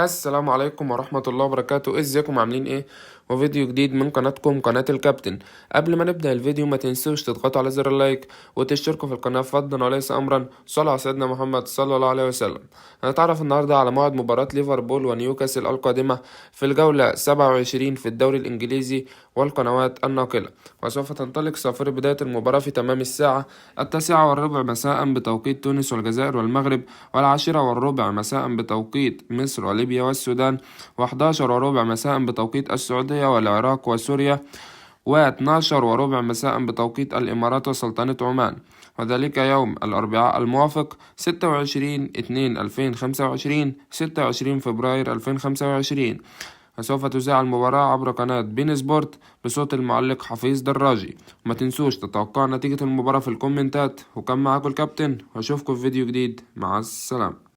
السلام عليكم ورحمة الله وبركاته. ازيكم عاملين ايه؟ وفيديو جديد من قناتكم قناة الكابتن. قبل ما نبدأ الفيديو ما تنسوش تضغطوا على زر اللايك وتشتركوا في القناة فضلا وليس امرا. صلوا على سيدنا محمد صلى الله عليه وسلم. هنتعرف النهاردة على موعد مباراة ليفربول ونيوكاسل القادمة في الجولة 27 في الدوري الانجليزي والقنوات الناقلة، وسوف تنطلق صافرة بداية المباراة في تمام الساعة 9:15 مساء بتوقيت تونس والجزائر والمغرب، 10:15 مساء بتوقيت مصر وليبيا والسودان، 11:15 مساء بتوقيت السعودية والعراق وسوريا، 12:15 مساء بتوقيت الإمارات وسلطنة عمان، وذلك يوم الأربعاء الموافق 26/2/2025، 26 فبراير 2025. وسوف تذاع المباراة عبر قناة بين سبورت بصوت المعلق حفيظ دراجي. وما تنسوش تتوقعوا نتيجة المباراة في الكومنتات. وكان معاكم الكابتن، واشوفكم في فيديو جديد. مع السلامة.